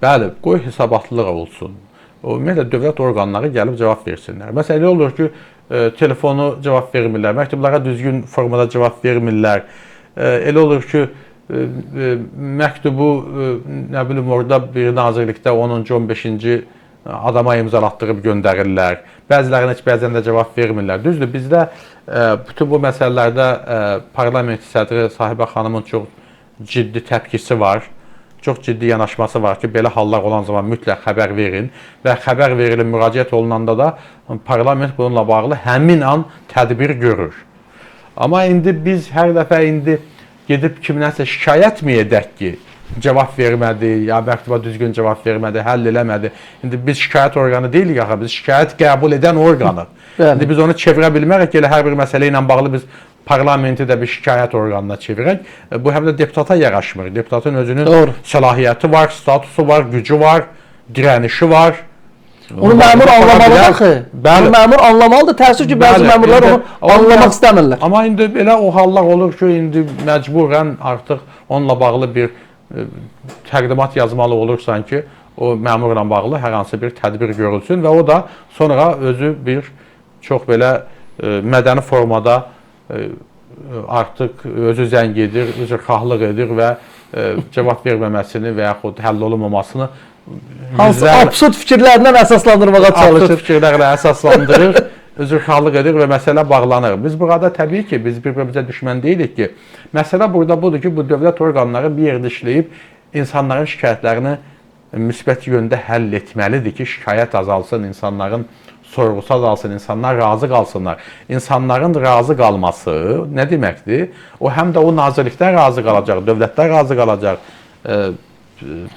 Bəli, qoy hesabatlıq olsun. O, ümumiyyətlə dövlət orqanları gəlib cavab versinlər. Məsələn, elə olur ki, telefonu cavab vermirlər, məktublara düzgün formada cavab vermirlər. Elə olur ki, məktubu nə bilim orada bir nazirlikdə 10-cu, 15-ci adama imzalatdırıb göndərirlər. Bəzilərinə heç bəzən də cavab vermirlər. Düzdür, bizdə bütün bu məsələlərdə parlament sədri Sahibə xanımın çox ciddi təpkisi var. Çox ciddi yanaşması var ki, belə hallar olan zaman mütləq xəbər verin və xəbər verilib müraciət olunanda da parlament bununla bağlı həmin an tədbir görür. Amma indi biz hər dəfə indi gedib kimdənsə şikayət mi edək ki, cavab vermədi, ya məktuba düzgün cavab vermədi, həll eləmədi. İndi biz şikayət orqanı deyilik axı, biz şikayət qəbul edən orqanıq. İndi biz onu çevirə bilmərik ki, elə hər bir məsələ ilə bağlı biz parlamenti də bir şikayət orqanına çevirək. Bu həm də deputata yaraşmır. Deputatın özünün Doğru. səlahiyyəti var, statusu var, gücü var, dirənişi var. Onu məmur anlamalıdır axı. Bəli. Onu məmur anlamalıdır. Təəssüf ki, bəzi Bəli, məmurlar indi onu anlamaq istəmirlər. Amma indi belə o hallar olur ki, indi məcburən artıq onunla bağlı bir təqdimat yazmalı olursan ki, o məmurla bağlı hər hansı bir tədbir görülsün və o da sonra özü bir çox belə mədəni formada artıq özü zəng edir, üzrxahlıq edir və cavab verməməsini və yaxud həll olunmamasını hansı absurd fikirlərlə əsaslandırmağa çalışır. Absurd fikirlərlə əsaslandırır, üzrxahlıq edir və məsələ bağlanır. Biz burada təbii ki, biz bir-birimizə düşmən deyilik ki, məsələ burada budur ki, bu dövlət orqanları bir yerdə işləyib insanların şikayətlərini müsbət yöndə həll etməlidir ki, şikayət azalsın, insanların sorğusu azalsın, insanlar razı qalsınlar. İnsanların razı qalması nə deməkdir? O həm də o nazirlikdən razı qalacaq, dövlətdən razı qalacaq,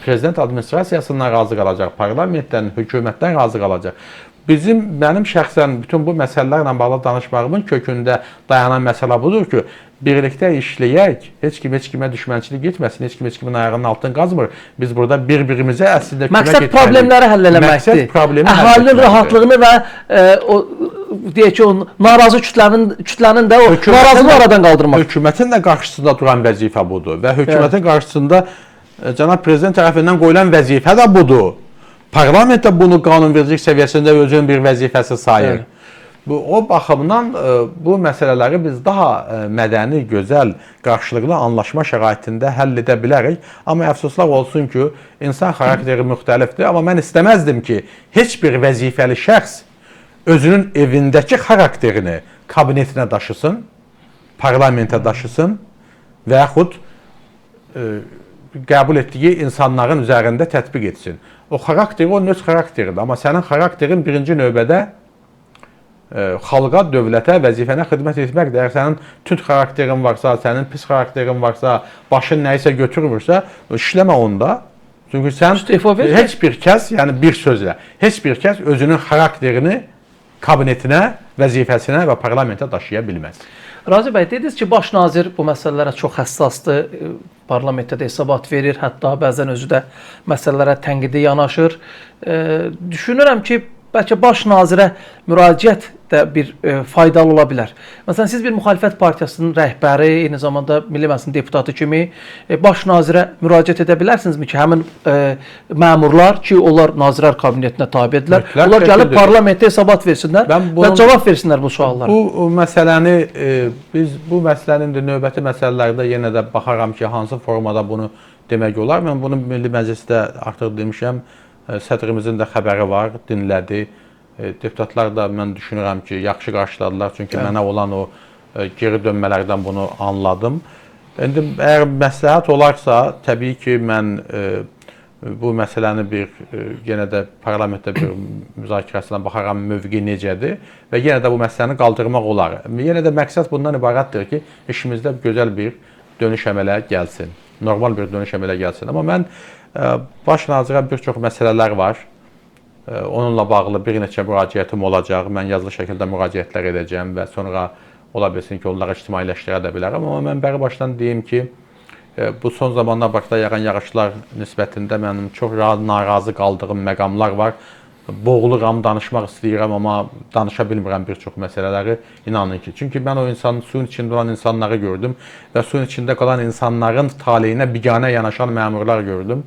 prezident administrasiyasından razı qalacaq, parlamentdən, hökumətdən razı qalacaq. Mənim şəxsən bütün bu məsələlərlə bağlı danışmağımın kökündə dayanan məsələ budur ki, birlikdə işləyək, heç kim heç kimə düşmənçilik etməsin, heç kim heç kimin ayağının altını qazmır. Biz burada bir-birimizə əslində kömək Məqsəd etməliyik. Problemləri həll eləməkdir. Məqsəd problemi həll Əhalinin etməkdir. Rahatlığını və o deyək ki, o narazı kütlənin də o narazılığı aradan qaldırmaq. Hökumətin də qarşısında duran vəzifə budur və hökumətin qarşısında cənab prezident tərəfindən qoyulan vəzifə də budur. Parlament də bunu qanunvericilik səviyyəsində özünün bir vəzifəsi sayır. Bəli. O baxımdan bu məsələləri biz daha mədəni, gözəl, qarşılıqlı anlaşma şəraitində həll edə bilərik. Amma əfsuslar olsun ki, insan xarakteri müxtəlifdir. Amma mən istəməzdim ki, heç bir vəzifəli şəxs özünün evindəki xarakterini kabinetinə daşısın, parlamentə daşısın və yaxud qəbul etdiyi insanların üzərində tətbiq etsin. O xarakteri onun öz xarakteridir. Amma sənin xarakterin birinci növbədə xalqa, dövlətə, vəzifənə xidmət etməkdir. Əgər sənin tünd xarakterin varsa, sənin pis xarakterin varsa, başın nəyisə götürmürsə, işləmə onda. Çünki sən heç bir kəs, yəni bir sözlə, heç bir kəs özünün xarakterini kabinetinə, vəzifəsinə və parlamentə daşıya bilməz. Razi bəy, dediniz ki, baş nazir bu məsələlərə çox həssasdır, parlamentdə də hesabat verir, hətta bəzən özü də məsələlərə tənqidi yanaşır. Düşünürəm ki, bəlkə baş nazirə müraciət də bir faydalı ola bilər. Məsələn, siz bir müxalifət partiyasının rəhbəri, eyni zamanda Milli Məclisin deputatı kimi baş nazirə müraciət edə bilərsinizmi ki, həmin məmurlar ki, onlar Nazirlər Kabinetinə tabedirlər, onlar gəlib parlamentdə hesabat versinlər və cavab versinlər bu suallara. Bu məsələni biz bu məsələnin də növbəti məsələlərdə yenə də baxaram ki, hansı formada bunu demək olar. Mən bunu Milli Məclisdə artıq demişəm. Sədrimizin də xəbəri var, dinlədi. Deputatlar da mən düşünürəm ki, yaxşı qarşıladılar. Çünki mənə olan o geri dönmələrdən bunu anladım. İndi əgər məsləhət olarsa, təbii ki, mən bu məsələni bir yenə də parlamentdə bir müzakirəsinə baxaram, mövqe necədir və yenə də bu məsələni qaldırmaq olar. Yenə də məqsəd bundan ibarətdir ki, işimizdə gözəl bir dönüş əmələ gəlsin, normal bir dönüş əmələ gəlsin. Amma mən baş nazirə bir çox məsələlər var. Onunla bağlı bir neçə müraciətim olacaq. Mən yazılı şəkildə müraciətlər edəcəm və sonra ola bilsin ki, onları ictimailəşdirə də bilərəm. Amma mən bəri başdan deyim ki, bu son zamanlar Bakıda yağan yağışlar nisbətində mənim çox narazı qaldığım məqamlar var. Boğuluram, danışmaq istəyirəm, amma danışa bilmirəm bir çox məsələləri, inanın ki. Çünki mən o insanın, suyun içində olan insanları gördüm və suyun içində qalan insanların taleyinə biganə yanaşan məmurlar gördüm.